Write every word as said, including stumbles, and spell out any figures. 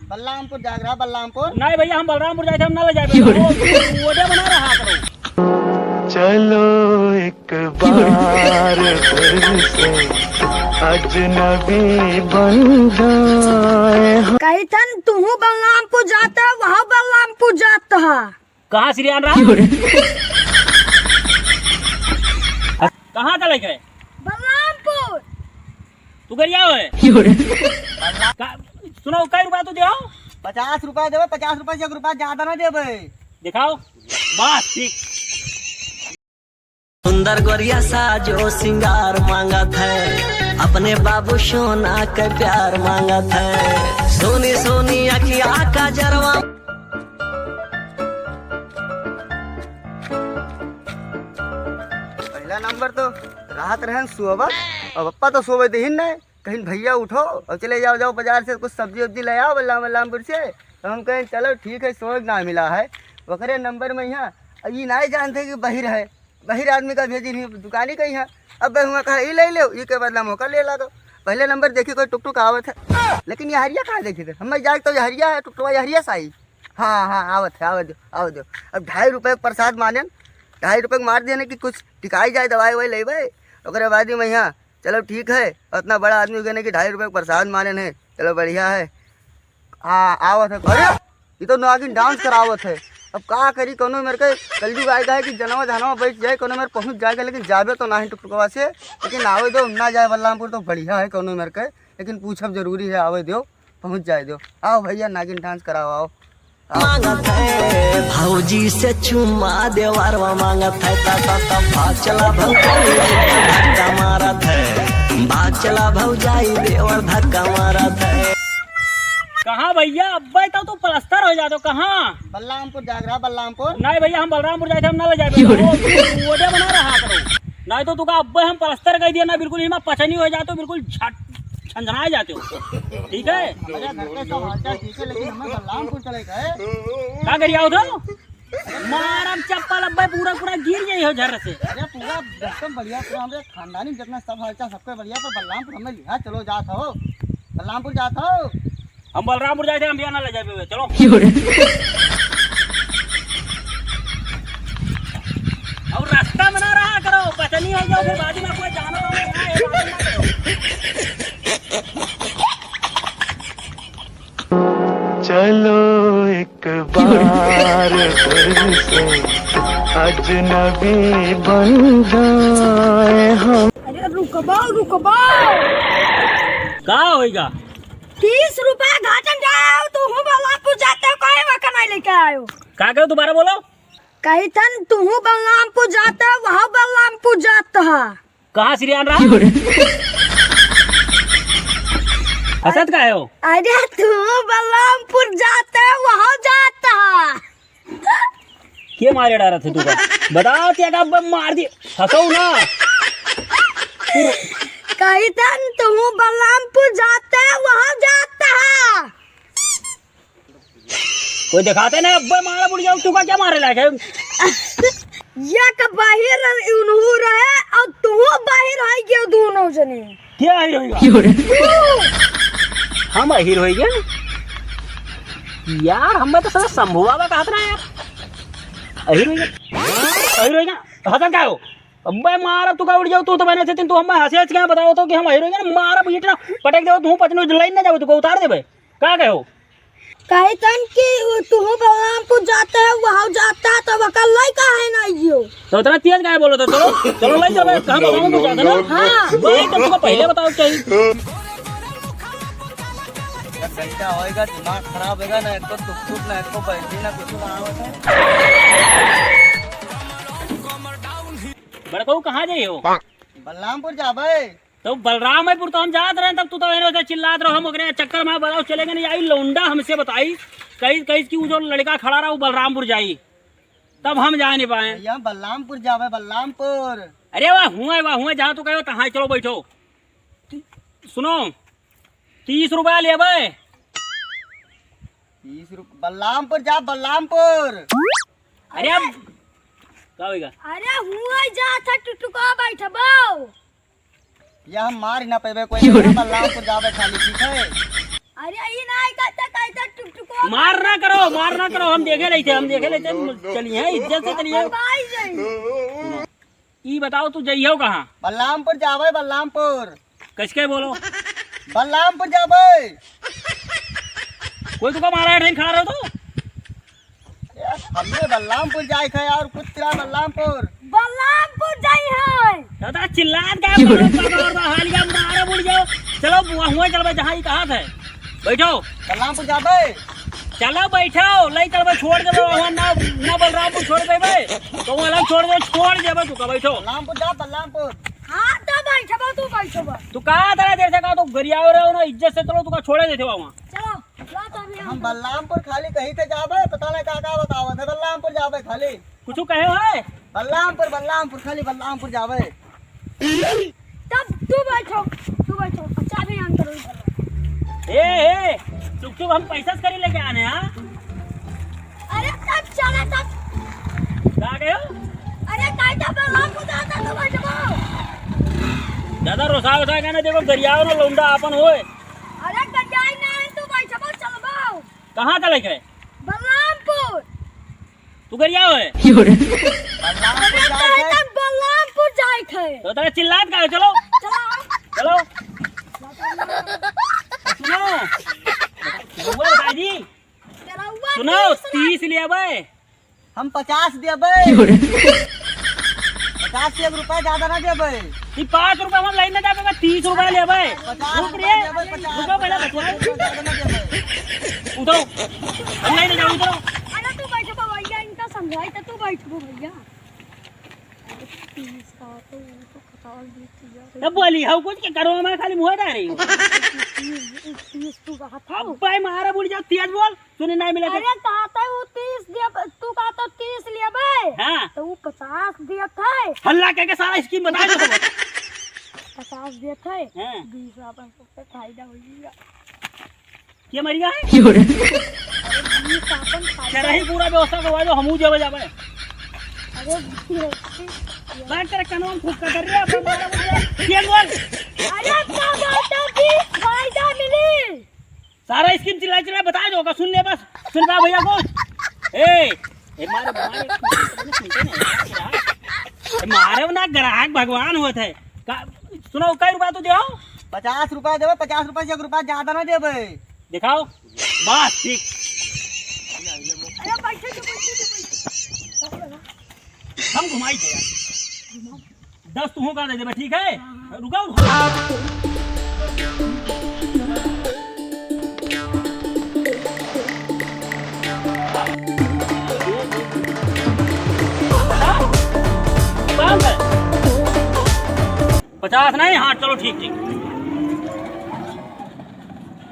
बलरामपुर जाग रहा, बलरामपुर। नहीं भैया, हम बलरामपुर जाए थे, हम ना ले जाए। क्यों रे? वो, वो वीडियो बना रहा करो। चलो एक बार फिर से अजनबी बन जाए हम। कही थन, तू बलरामपुर जाता, वहाँ बलरामपुर जाता। कहाँ श्रीयान रहा? कहाँ का लइका है? बलरामपुर। तू गरिया है? का, सुनो, कई रुपया तू देहो? पचास रुपया देबे, पचास रुपया से एक रुपया ज्यादा ना देबे। दिखाओ। बस, ठीक। सुंदर गोरिया साजो सिंगार मांगत है, अपने बाबू सोना के प्यार मांगत है। सोनी सोनी अखिया का जरवा। पहला नंबर तो रात रहन सोबत, अब पप्पा तो सोवे देहिन नहीं। कहीं भैया उठो और चले जाओ, जाओ बाजार से कुछ सब्जी उब्जी ले आओ, बलराम, बलरामपुर से। तो हम कहें, "चलो ठीक है, सोच ना मिला है।" ओकरे नंबर में यहाँ, अब ई नाहीं जानते कि बहिर है, बहिर आदमी का भेजी नहीं, दुकानी कहीं है। अब हुआ कहा, "ई ले लो," ई के बदला मौका ले ला दो। पहले नंबर देखी कोई टुक टुक आवत है, लेकिन ये हरिया कहाँ देखी थे? हम जाए तो ये हरिया है, टुक टुक ये हरिया साई। हाँ, हाँ, आवत है, आवत दो, आवत दो। अब ढाई रुपये का प्रसाद मानेन, ढाई रुपये के मार देने कि कुछ टिकाई जाए, दवाई ववाई लेबे। ओकरे बाद ही मैं यहाँ चलो ठीक है, उतना बड़ा आदमी हो गया ना कि ढाई रुपये का प्रसाद माने नहीं, चलो बढ़िया है। हाँ, आवत है। अरे, ये तो नागिन डांस करावत है। अब का करी, कोनो मेरे के कलजुग आएगा है कि जनवा जहनवा बैठ जाए, कोनो मेरे पहुँच जाएगा, लेकिन जाबे तो नहीं टुकटुकवा से, लेकिन आवे दो, ना जाए बलरामपुर तो बढ़िया है कोनो मेरे के, लेकिन पूछब जरूरी है, आवे दो। पहुँच जाए दो। आओ भैया, नागिन डांस कराओ, आओ। मांगत है, भौजी से चुम्मा देवरवा मांगत है, ता, ता, ता, भाग चला भौजाई, धक्का मारत है, भाग चला भौजाई, देवर धक्का मारत है। कहाँ भैया, अब्बे तो तू पलस्तर हो जातो, कहाँ? बलरामपुर जाग रहा, बलरामपुर। नहीं भैया, हम बलरामपुर जाए थे, हम ना ले जाए। क्यों रे? वो, वो वीडियो बना रहा करो। नहीं तो तुका अब्बे हम पलस्तर कर दिया ना, बिल्कुल इमा पचनी हो जातो, बिल्कुल झट झंझनाए जाते हो, ठीक है? हमारे घर के सब हालचाल ठीक है, लेकिन हमें बलरामपुर चले गए। का करिया हो तो? मारम चप्पल अब्बे, पूरा पूरा गिर जाई हो झर से। अरे पूरा एकदम बढ़िया, पूरा हमरे खानदानी जितना सब हालचाल सबके बढ़िया, पर बलरामपुर हमें लिहा चलो जात हो, बलरामपुर जात हो। हम बलरामपुर जाए थे, हम बिया ना ले जाए, चलो। क्यों रे? और रास्ता में ना रहा करो, पचनी हो जाओ, फिर बाद में कोई जाना हो, ना, ये बात ना करो। चलो एक बार फिर से अजनबी बन जाए हम। अरे रुकबो, रुकबो। का होइगा? तीस रुपया घाटन जाए हो, तू हूँ बलरामपुर जाते हो, काहे वहाँ कमाई लेके आयो? का कहो, दोबारा बोलो। कही थन, तू हूँ बलरामपुर जाते हो, वहाँ बलरामपुर जाता है। कहाँ श्रीयान रहा? हंसत काहे हो? अरे तू बलरामपुर जाता है, वहाँ जाता है। के मारे डारत है तू का? बताओ, क्या का ब-, मार दी, हंसो ना। कही थन, तू बलरामपुर जाता है, वहाँ जाता है। कोई दिखाते नहीं, अब्बे मारा बुढ़िया, तू का क्या मारे लायक है? एक बाहिर उनहू रहे और तू बाहिर आई गयो दोनों जने। क्या अहिर होइगा? क्यों रे? हम अहिर होइगा? यार, हमें तो साला शंभू बाबा कहत रहा यार। अहिर होइगा? अहिर होइगा? हंसत का हो? अब्बे मारा तू का उड़ जाओ, तू तो मैंने से तू हमें हंसे हंस के बताओ तो कि हम अहिर होइगा? मारा ईंट ना पटक देबो, तू पचनो लाइन ना जाबो, तू को उतार देबे। का कहो? कहे तन कि तू बलरामपुर जाता है, वहाँ जाता है, तो वकर लइका है ना यो। तो इतना तेज काहे बोलो तो? चलो, चलो, ले चलो, कहाँ बलरामपुर जाता ना? हाँ। वही तो तुमको पहले बताओ चाहिए। यार, कैसा होएगा, दिमाग खराब होएगा ना, एक तो टुक टुक ना, एक तो बैटरी ना, कुछ ना आवत है। बड़कऊ, कहाँ जाई हो? बलरामपुर जाबे। तो बलरामपुर तो हम जात रहे, तब तू तो एने ओने चिल्लात रहो, हम ओकरे चक्कर में बताओ चले गए नहीं। आई लौंडा हमसे बताई, कही, कही कि वो जो लड़का खड़ा रहा, वो बलरामपुर जाई, तब हम जा नहीं पाए। भैया, बलरामपुर जावे, बलरामपुर। अरे वाह, हुआ, वाह, हुआ, जहाँ तू कहो, तहाँ चलो, बैठो। सुनो, तीस रुपया लेबे। तीस रुपया, बलरामपुर जा, बलरामपुर। अरे, अब का होइगा? अरे, हुआ जा था, टुटुका बैठबो। या हम मार ही ना पेबे कोई, क्यों रे? बलरामपुर जाबे खाली, ठीक है? अरे, ई नाहीं कहते, कहते मार ना करो, मार ना करो, हम देखे रही थे, हम देखे रही थे, चलिए, इज्जत से चलिए। ई बताओ, तू जइहो कहाँ? बलरामपुर जाबे, बलरामपुर। कैसे बोलो? बलरामपुर जाबे। कोई तुका मारा है, नहीं खड़ा रहो तो। ए, हमने बलरामपुर जाए थे यार, कुछ तेरा बलरामपुर। बलरामपुर जाई है। दादा चिल्लात का बलरामपुर का और हाल का मारे बुड़ जाओ। चलो, वहाँ चलबे, जहाँ ही कहा थे। बैठो। बलरामपुर जाबे? चलो बैठो, ले चलबे, छोड़ देबे, वहाँ ना, ना बलरामपुर छोड़ देबे, तो वहाँ छोड़ दे, छोड़ देबे, तू का बैठो। बलरामपुर जा, बलरामपुर। हाँ, तो बैठबो, तू बैठबो। तू का तरह देर से कहा, तू गरियाओ रहो ना, इज्जत से चलो, तू का छोड़े देते वहाँ। चलो, लो तो अभी हम हम बलरामपुर खाली कहीं थे जाबे, पता नहीं का का बतावत है, बलरामपुर जाबे खाली। कुछ कहे हो है? बलरामपुर, बलरामपुर, खाली बलरामपुर जाबे। तब तू बैठो, तू बैठो, चाबी अंदर उधर। ए, ए, चुप चुप, हम पैसा से करी लेके आने, हाँ? अरे तब चला तब। कहाँ गए हो? अरे काहे तब बलरामपुर जाता तू बैठबो। ज्यादा रोसा उठा के ना देखो, गरियाओ ना लौंडा आपन होए। अरे गरियाई ना है, तू बैठबो चलबो। कहाँ चले के? बलरामपुर। तू गरिया है? बलरामपुर अरे जाए कहे थे? तब बलरामपुर जाए थे। तो तेरा चिल्लात का है? चलो। चलो। चलो। सुनो। सुनो दादी। तेरा हुआ सुनो, तीस ना। तीस ले आवे। हम पचास देबे। पचास से एक रुपया ज्यादा ना देबे। ई पाँच रुपया हम लाइन ना जाबे, तीस रुपया लेबे। पचास रुक रे। रुपया देबे, पचास रुको, पहले रुपया बच्चा। ज्यादा ना देबे। उतरो। हम लाइन ना जाओ, उतरो। अरे तू बैठ भैया, इनका समझाई तो तू बैठ भैया। तीस का तो वो तो खटाल दी थी यार। तब बोली, "हऊ कुछ के करो, मैं खाली मुँह डाल रही हूँ।" तीस, तीस तू कहा था। अब्बे मारा बोल जा, तेज बोल। सुने नहीं मिला तो। अरे, कहता है वो तीस दिया, तू कहता तीस लिया बे। हाँ। तो वो पचास दिया था। हल्ला कह के सारा scheme बता दो। पचास दिया था। हाँ। बीस अपन को पे फायदा हो गया। के मरिया है? अरे, बीस अपन फायदा। तेरा ही पूरा व्यवस्था करवा दो, हमू जावे जावे। अरे, बात करे कानून खुद का कर रहे हैं, अपन मारा बोल रहे हैं। के बोल? अरे, का बात है, बीस फायदा मिली। सारा scheme चिल्ला चिल्ला बता दो का, सुन ले बस, सुन पा भैया को। ए, ए मारे, मारे, सुनते नहीं, ए मारे ना, ग्राहक भगवान होत है। का, सुनो, कई रुपया तू देहो? पचास रुपया देबे, पचास रुपया से एक रुपया ज्यादा ना देबे। दिखाओ, बस ठीक। अरे बैठे तो, बैठे तो, बैठे। हम घुमाई थे यार। दस तुहूँ का दे देबे, ठीक है? हाँ, हाँ। रुको, रुको। पचास नहीं? हाँ, चलो, ठीक, ठीक।